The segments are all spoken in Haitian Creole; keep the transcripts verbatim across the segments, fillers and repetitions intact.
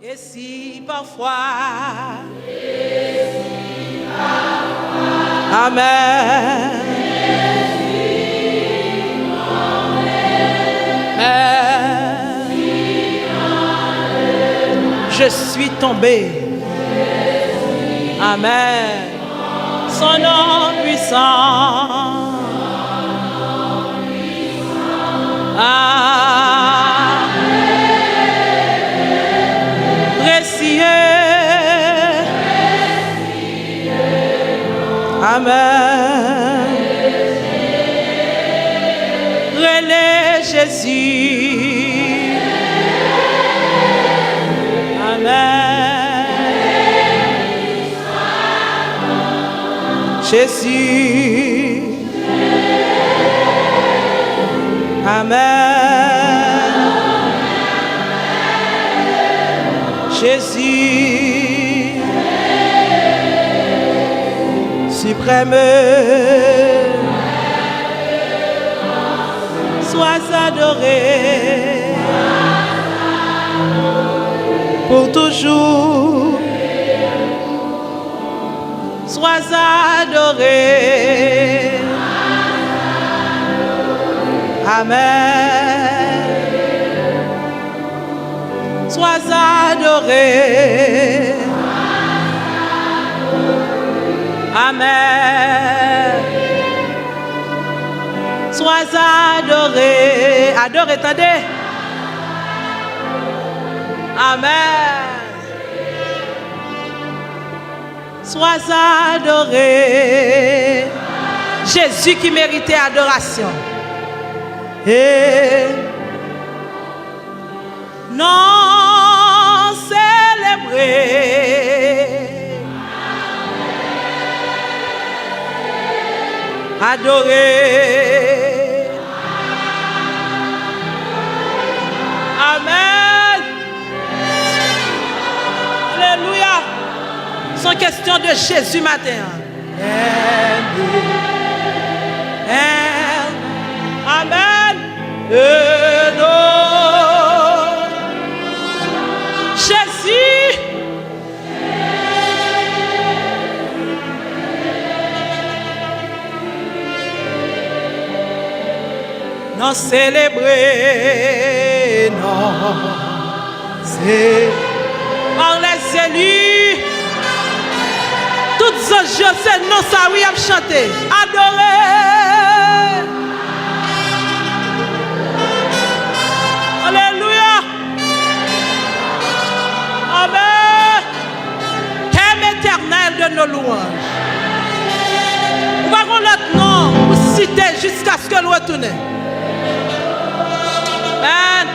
Et si parfois. Amen. Amen. Je suis tombé. Amen. Son nom puissant. Ah. Précieux. Amen. Rele Jezi. Amen. Jezi. Amen. Jezi. Suprême. Sois adoré. Pour toujours. Sois adoré. Amen. Sois adoré. Amen. Sois adoré. Adore, tande. Amen. Sois adoré. Jezi ki merite adorasyon. E non selebre. Adore. Amen. Alelouya. Se yon kesyon de Jezi maten an. Amen. Amen. E non Jezi. Nan selebre non. Se par les élus. Tout zanj yo, se non sa wi y ap chante. Adore. Alelouya. Amen. Thème éternel de nos louanges. Ou pa gon lòt non pou site jiskaske l retounen. Amen.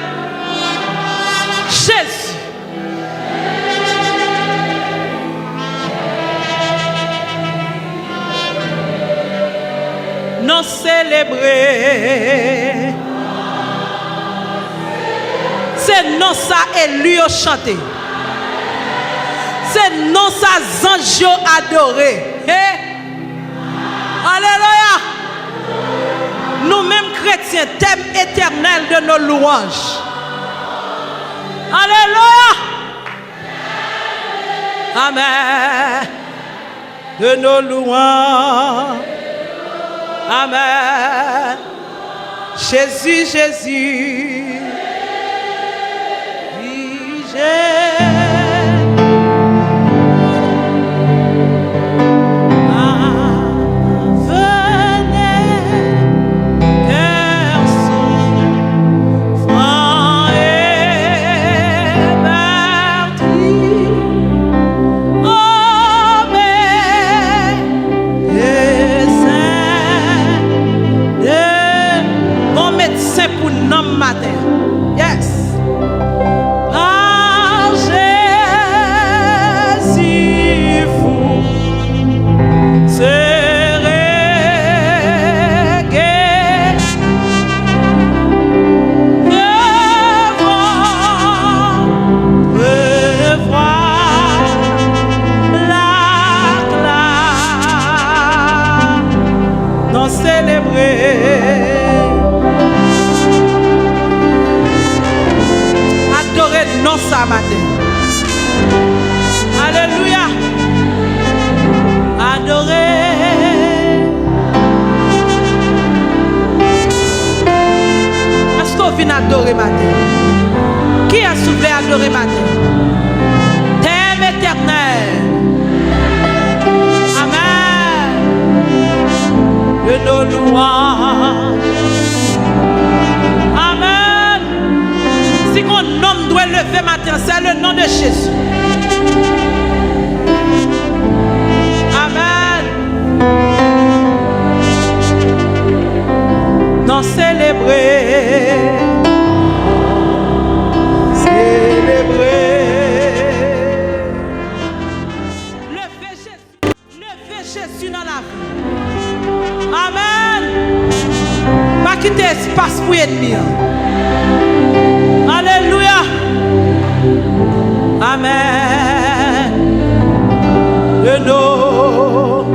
Jezi. Non selebre. Se non sa eli yo chante. Se non sa zanj yo adore. He! Alelouya! Nou menm kretyen, thème éternel de nos louanges. Alelouya! Amen. De nos louanges. Amen. Jezi, Jezi. Jezi. Avenè, kè soufran e pèdi. O medsen de, bon medsen pou nanm maten. Yes. Pa Jezi fou sere gen devan revwa lagla. Non selebre. Adore non sa maten. Alelouya. Adore. Èske w vin adore maten? Kiyès ou vle adore maten? Thème éternel. Amen. De nos louanges. Amen. Si gon non m dwe leve maten, c'est le nom de Jésus. Amen. Non, selebre, selebre. Leve Jezi. Leve Jezi nan lavi. Amen. Pa kite espas pou enmi an. Alelouya. Amen. De nos,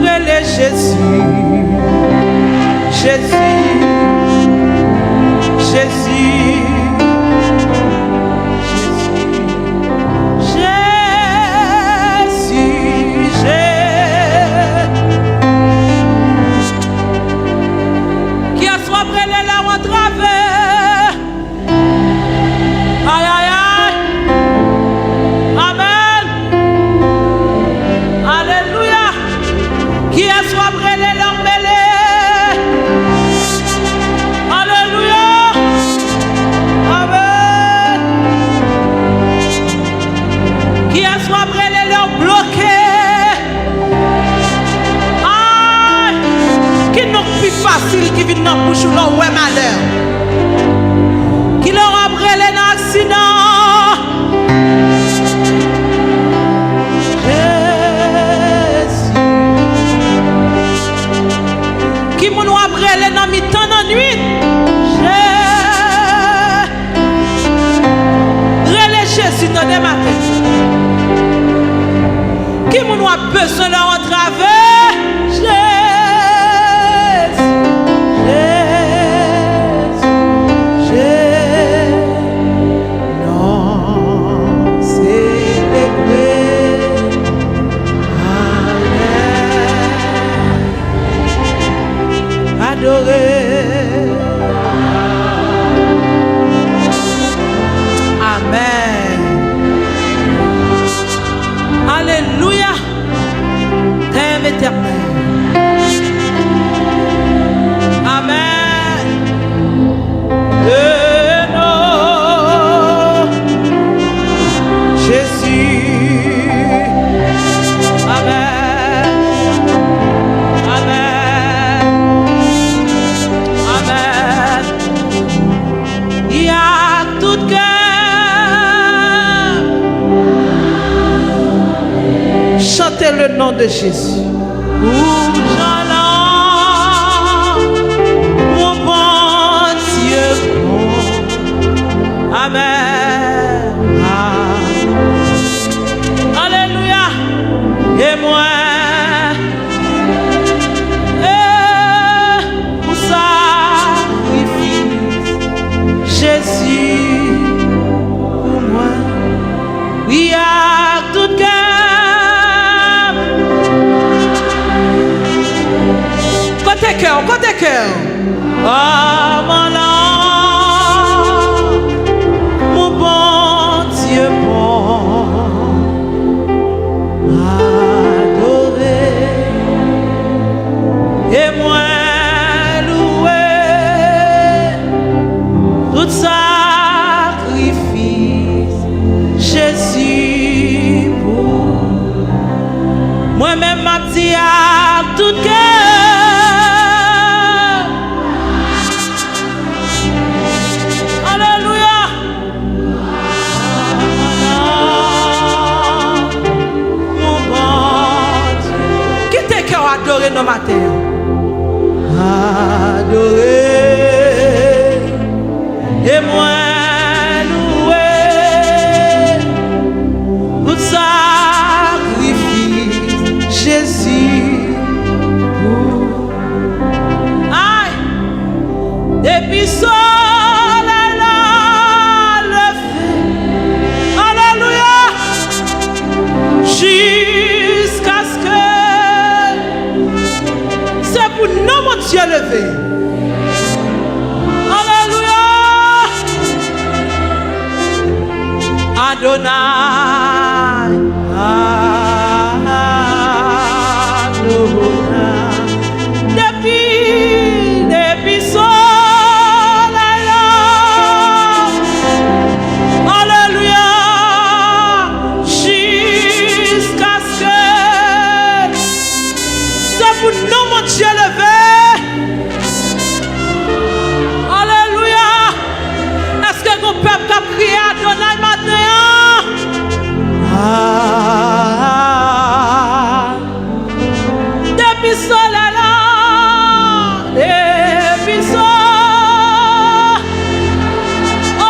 rele Jezi. Jezi. Jezi. Jezi. Jezi, Je-, kiyès w ap rele lè w antrave? Ay, ay, ay. Amen. Alelouya. Kiyès w ap rele lè w mele? Alelouya. Amen. Kiyès w ap rele lè w bloke? Ay! Ki non k pi fasil ki vin nan bouch ou lè w wè malè? Kilè w ap rele nan aksidan? Jezi. Ki moun w ap rele nan mitan nan nwit? Je-, rele Jezi tande maten. Ki moun w ap bezwen lè w antrave? Jezi, Jezi, Jezi. Non, selebre. Amen. Adore. Amen. Alelouya. Thème éternel. Amen. De nos, Jezi. Amen. Amen. Amen. Ak tout kè. Chante le nom de Jésus. Pou jan lanmou Bondye bon. Amen. Alelouya. E mwen, e pou sakrifis Jezi pou mwen. Wi, ak tout kè m. Kote kè w, kote kè w? Kòman lanmou Bondye bon. Adore. E mwen louwe tout sakrifis Jezi pou mwen. Mwen menm m ap di ak tout kè. Alelouya. Kite kè w adore nan maten an. Adore. E mwen louwe tout sakrifis Jezi pou. Ay! Depi solèy la leve. Alelouya! Adonai, Adonai. Depi, depi solèy la, alelouya, jiskaske se pou non Bondye leve. Alelouya. Èske gon pèp k ap kriye Adonay maten an? Ah, depi solèy la, depi so-,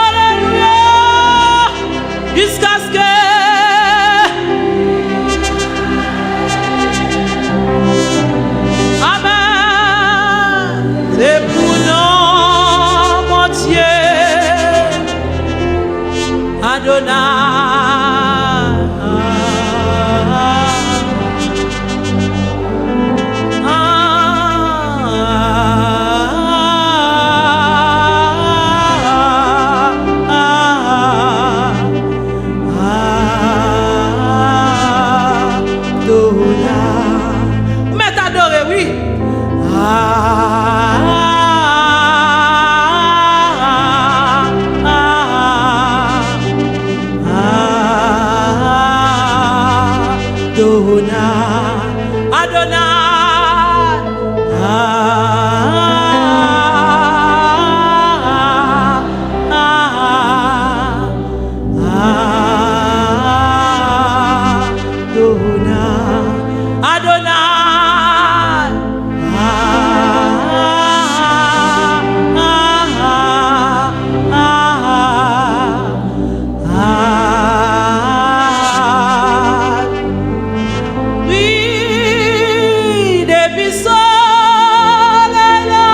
alelouya. Jiskaske, amèn, se pou non Bondye, Adonai. Adonai. Ou mèt adore, wi. Adonai, Adonai. Adonai, Adonai. Wi, depi solèy la.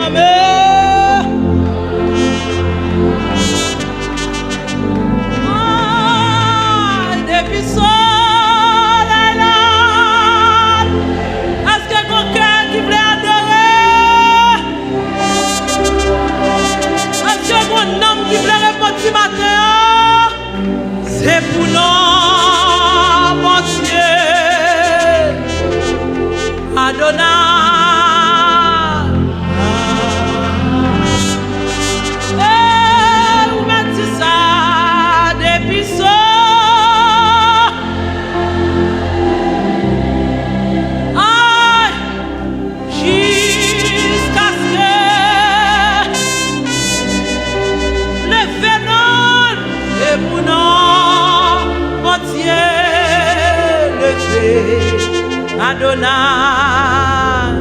Amèn. Ah, depi solèy la. Èske gon kè ki vle adore? Èske gon nanm ki vle repanti maten an? Se pou non Bondye, Adonai. E ou mèt di sa depi so-, ay, jiskaske leve non, e pou non Bondye leve, Adonai.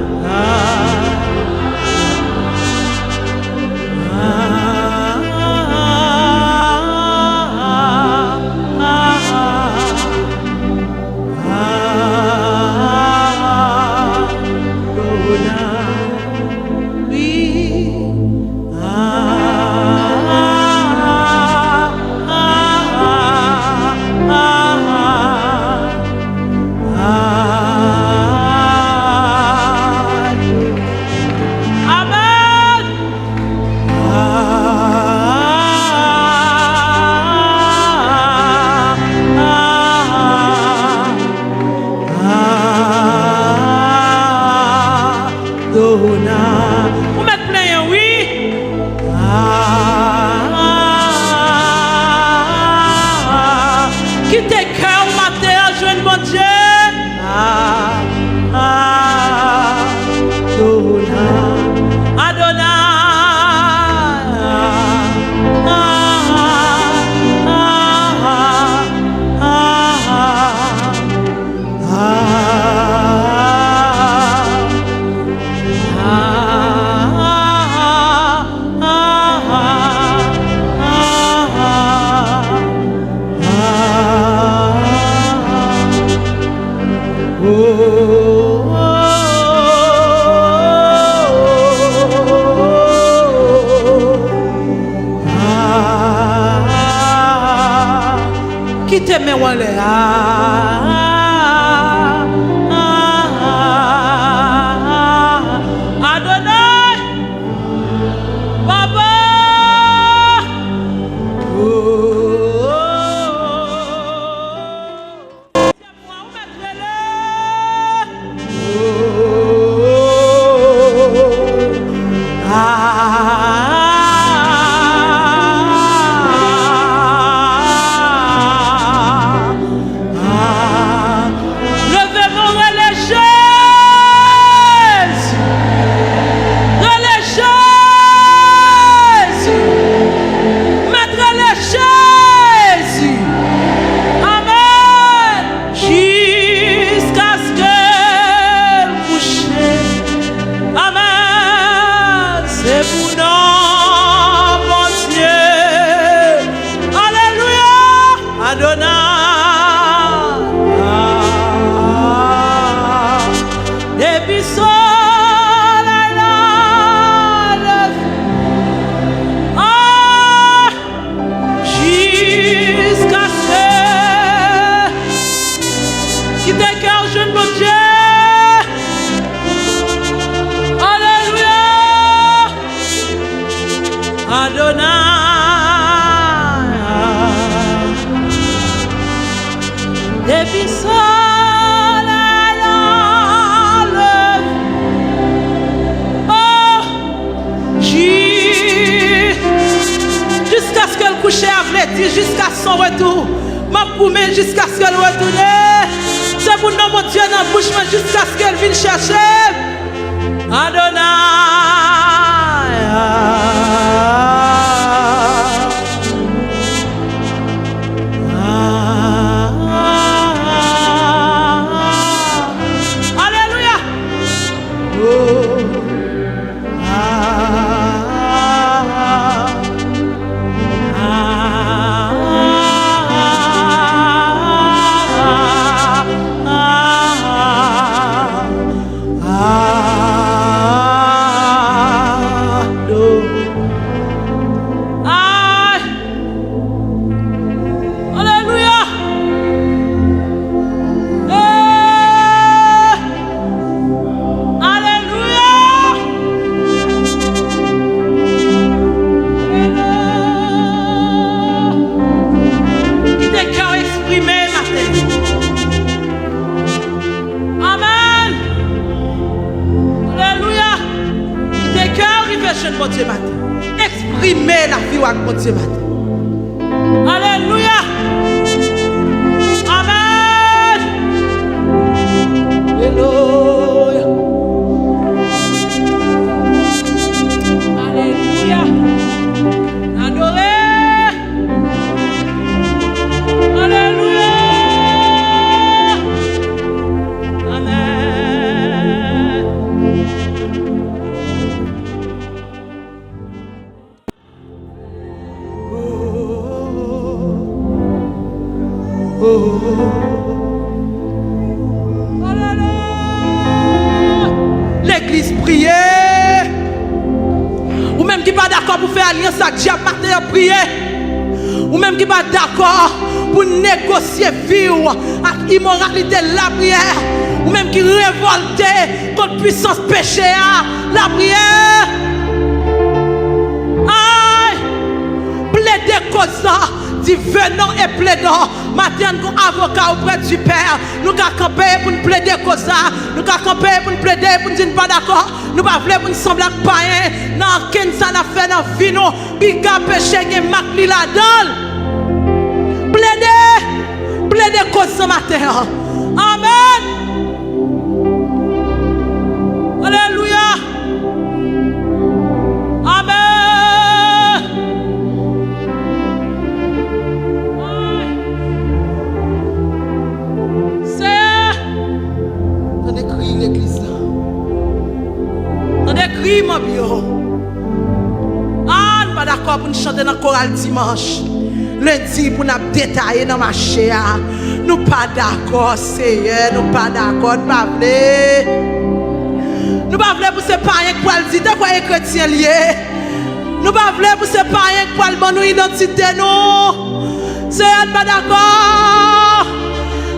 Se men w anlè a. Adonay! Papa! Oh, oh, oh, oh. Ou mèt rele. Leve men w, rele Jezi. Rele Jezi. Mèt rele Jezi. Amèn. Jiskaske l kouche. Amèn. Se pou non Bondye. Alelouya. Adonay. Depi solèy la leve. Ah! Jiskaske kite kè w jwenn Bondye. Alelouya. Adonay. Depi solèy la leve. Oh! Ji-, jiskaske l kouche a vle di jiska son retou. M ap goumen jiskaske l retounen. Se pou non Bondye nan bouch mwen jiskaske l vin chèche m. Adonay. Alelouya. Oh. Alelouya! Eh! Alelouya! Kite kè w eksprime maten. Amèn! Alelouya! Kite kè w rive jwenn Bondye maten. Eksprime lavi w ak Bondye maten. Alelouya! Amèn! Alelouya! Alelouya! Adore! Alelouya! Amèn! Legliz, priye. Ou menm ki pa dakò pou fè alyans ak dyab maten an, priye. Ou menm ki pa dakò pou negosye vi w ak imoralite, lapriyè. Ou menm ki revòlte kont pwisans peche a, lapriyè. Ay! Plede koz la, di venons et plaidons. Maten an, nou gon avoka auprès du Père. Nou ka kanpe pou n plede koz la. Nou ka kanpe pou n plede, pou n di n pa dakò. Nou pa vle pou n sanble ak payen nan ankenn sa n ap fè nan vi nou. Piga peche gen mak li ladan l. Plede, plede koz nan maten an. Amèn. Alelouya. Amèn. Seyè, tande kri legliz la. Tande kri manm yo. Ah, nou pa dakò pou n chante nan koral dimanch. Lendi pou n ap detaye nan mache a. Nou pa dakò, Seyè, nou pa dakò, nou pa vle. Nou pa vle pou se payen k pral di, te kwè e kretyen l ye. Nou pa vle pou se payen k pral ban nou idantite nou. Seyè, n pa dakò.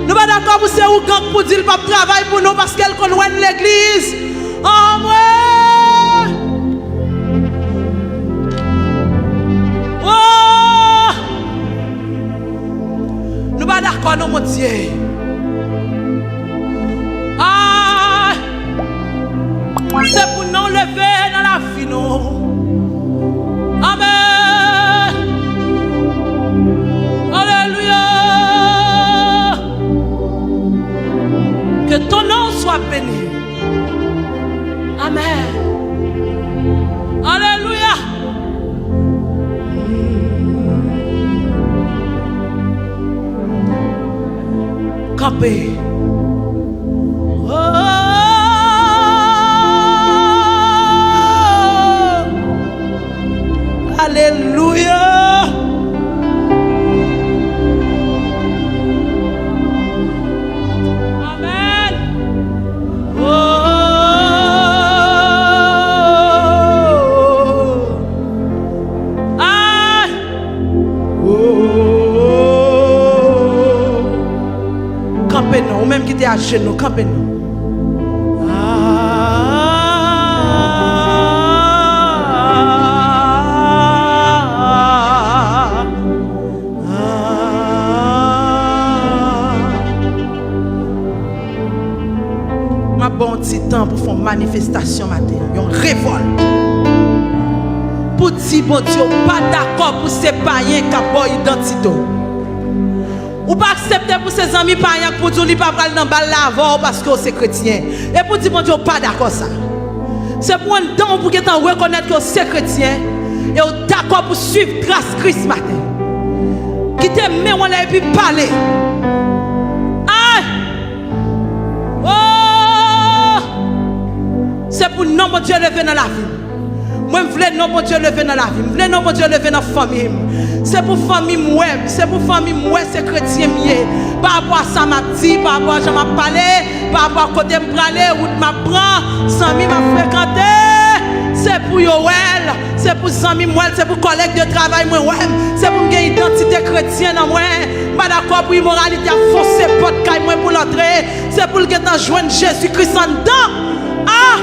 Nou pa dakò pou se ougan k pou di l p ap travay pou nou paske l konn wè n legliz. Anmwe! Oh! Nou pa dakò non, Bondye. Ah! Se pou non w leve nan lavi nou. Amèn. Alelouya. Que ton nom soit béni. Amèn. Alelouya. Kanpe. Oh, alelouya. Amèn. Oh, ah. Oh. Kanpe non, ou menm ki te ajenou, kanpe non. Ah. Ah. M ap ba w yon ti tan pou fè yon manifestasyon maten an, yon revòlt. Pou di Bondye w pa dakò pou se payen k ap ba w idantite w. Ou pa aksepte pou se zanmi payen k pou di w li pa pral nan bal la avè w paske w se kretyen. E pou di Bondye w pa dakò sa. Se pou anndan w pou gentan rekonèt ke w se kretyen e w dakò pou swiv tras Kris maten. Kite men w anlè epi pale. Ay! Oh! Se pou non Bondye leve nan lavi m. Mwen, m vle non Bondye leve nan lavi m. M vle non Bondye leve nan fanmi m. Se pou fanmi m wè m. Se pou fanmi m wè se kretyen m ye. Pa rapò a sa m ap di, pa rapò a jan m ap pale, pa rapò a kote m prale, wout m ap pran, zanmi m ap frekante. Se pou yo wè l. Se pou zanmi m wè l. Se pou kòlèg de travay mwen wè m. Se pou m gen idantite kretyen nan mwen. M pa dakò pou imoralite ap fonse pòt kay mwen pou l antre. Se pou l gentan jwenn Jezi Kris anndan. Ah!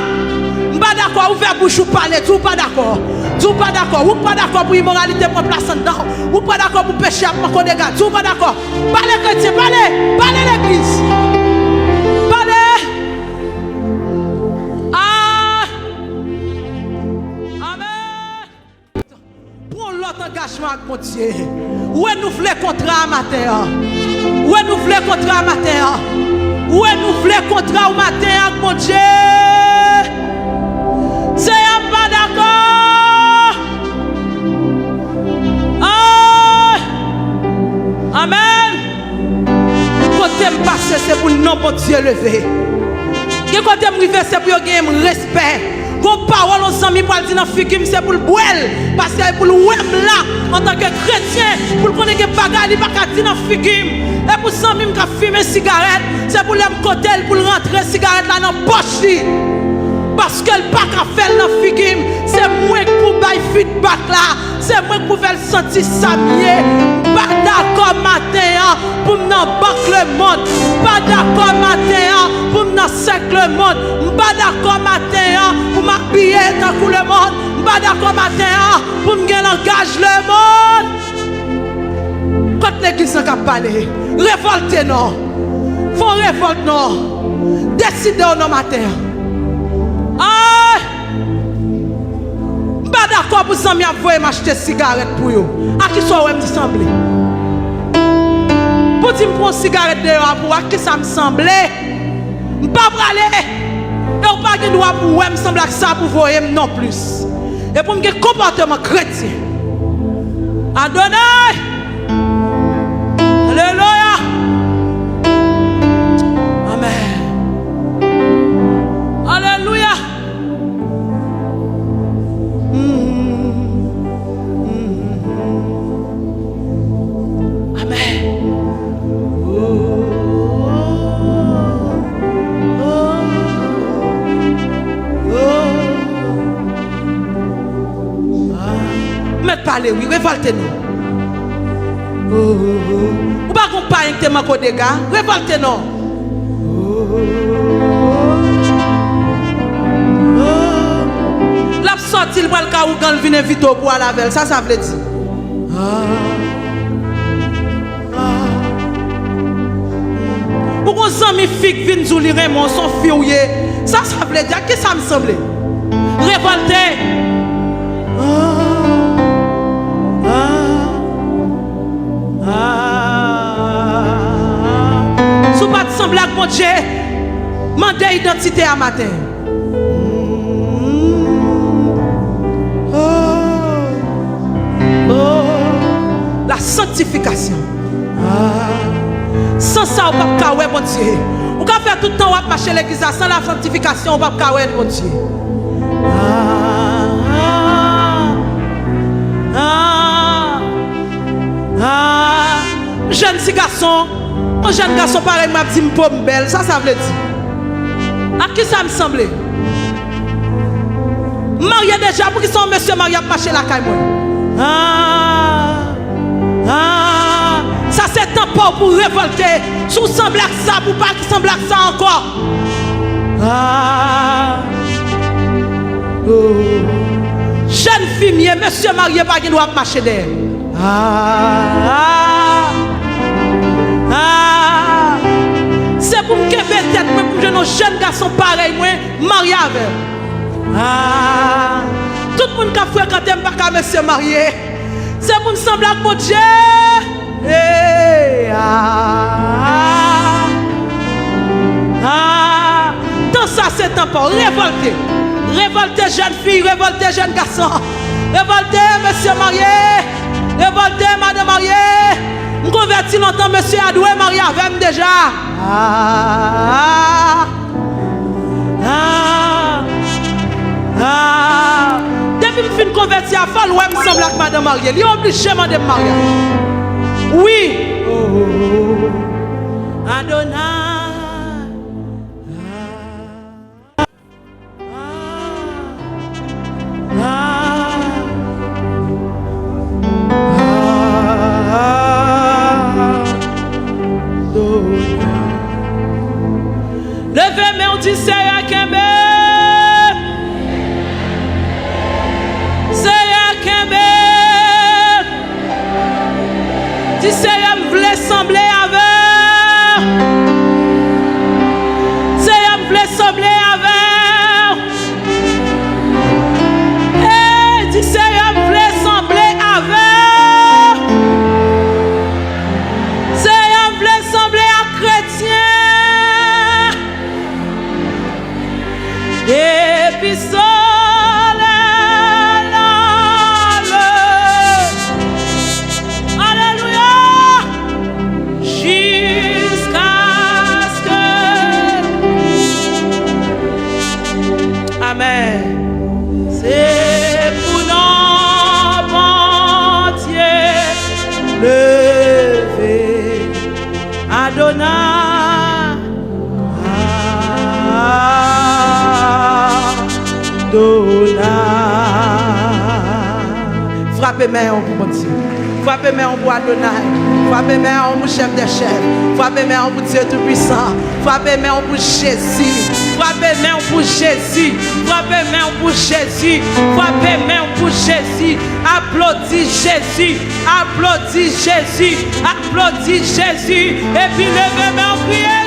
M pa dakò, ouvè bouch ou pale, di w pa dakò. Di w pa dakò, ou k pa dakò pou imoralite pran plas anndan w. Ou k pa dakò pou peche ap manke w dega, di w pa dakò. Pale kretyen, pale, pale legliz. Pale. Ah! Amèn. Pran yon lòt angajman ak Bondye. Renouvle kontra a maten an. Renouvle kontra a maten an. Renouvle kontra w maten an ak Bondye. Seyè, m pa dakò. Ay! Amèn. Kote m pase, se pou non Bondye leve. Gen kote m rive, se pou yo genyen m respè. Gon pawòl yon zanmi pral di nan figi m, se pou l bwè l, paske e pou l wè m la antanke kretyen, pou l konnen gen bagay li pa ka di nan figi m. E pou zanmi m k ap fimen sigarèt, se pou lè m kote l, pou l rantre sigarèt la nan pòch li, paske l pa ka fè l nan figi m. Se mwen k pou bay feedback la. Se mwen k pou fè l santi sa m ye. M pa dakò maten an pou m nan bank lemonn. M pa dakò maten an pou m nan sèk lemonn. M pa dakò maten an pou m abiye tankou lemonn. M pa dakò maten an pou m gen langaj lemonn. Kot legliz lan k ap pale? Revòlte non. Fè yon revòlt non. Deside w non maten an. Ay! M pa dakò pou zanmi ap voye m achte sigarèt pou yo. A kisa w wè m sanble? Pou di m pran yon sigarèt deyò a pou w, a kisa m sanble? M pa prale. E w pa gen dwa pou w wè m sanble ak sa pou voye m non plis. E pou m gen konpòteman kretyen. Adonay! Alelouya! Amèn. Alelouya! Amèn. Mèt pale, wi, revòlte nou. Ou pa gon payen ki te manke w dega? Revòlte non. L ap sòti, l pral ka ougan, l vin envite w pou w al avè l. Sa sa vle di? Ou gon zanmi fi k vin di w li renmen w, se yon fi w ye. Sa sa vle di? Ak kisa m sanble? Revòlte. Si w pa t sanble ak Bondye, mande idantite a maten. La sanctification. San sa, ou p ap ka wè Bondye. Ou ka fè tout tan w ap mache legliz la, san la sanctification, ou p ap ka wè Bondye. Ah, ah, ah, ah. Jèn ti gason, yon jèn gason parèy mwen ap di m po m bèl. Sa sa vle di? Ak kisa m sanble? M marye deja, poukisa yon mesye marye ap mache lakay mwen? Ah, ah, sa se tan pa w pou w revòlte. Si w sanble ak sa, pou w pa sanble ak sa ankò. Ah, oh. Jèn fi m ye, mesye marye pa gen dwa ap mache dèyè m. Ah, ah, se pou m kenbe tèt mwen, pou m jwenn yon jèn gason parèy mwen, marye avè l. Ah, tout moun k ap frekante m pa ka mesye marye. Se pou m sanble ak Bondye. Hey, ah, ah, tan sa se tan pa w. Revòlte. Revòlte jèn fi, revòlte jèn gason. Revòlte mesye marye. Revòlte madanm marye. M konvèti lontan, mesye a dwe marye avè m deja. Ah, ah, ah. Depi m fin konvèti a, fò l wè m sanble ak madanm marye. Li oblije mande m maryaj. Wi. Oh, Adonai. Ah, ah, ah, Adonai. Leve men w, di, Seyè, kenbe. Seyè, kenbe. Di, Seyè, m vle sanble avè w. Seyè, m vle sanble avè w. Hey, di, Seyè, m vle sanble avè w. Seyè, m vle sanble ak kretyen. Epi solèy la leve. Alelouya! Jiskaske. Amèn. Se pou non Bondye leve. Adonai. Adonai. Frape men w pou Bondye. Frape men w pou Adonai. Frape men w pou Chèf dè chèf. Frape men w pou Dye Toupisan. Frape men w pou Jezi. Frape men w pou Jezi. Frape men w pou Jezi. Frape men w pou Jezi. Aplodi Jezi. Aplodi Jezi. Aplodi Jezi. Epi leve men w, kriye.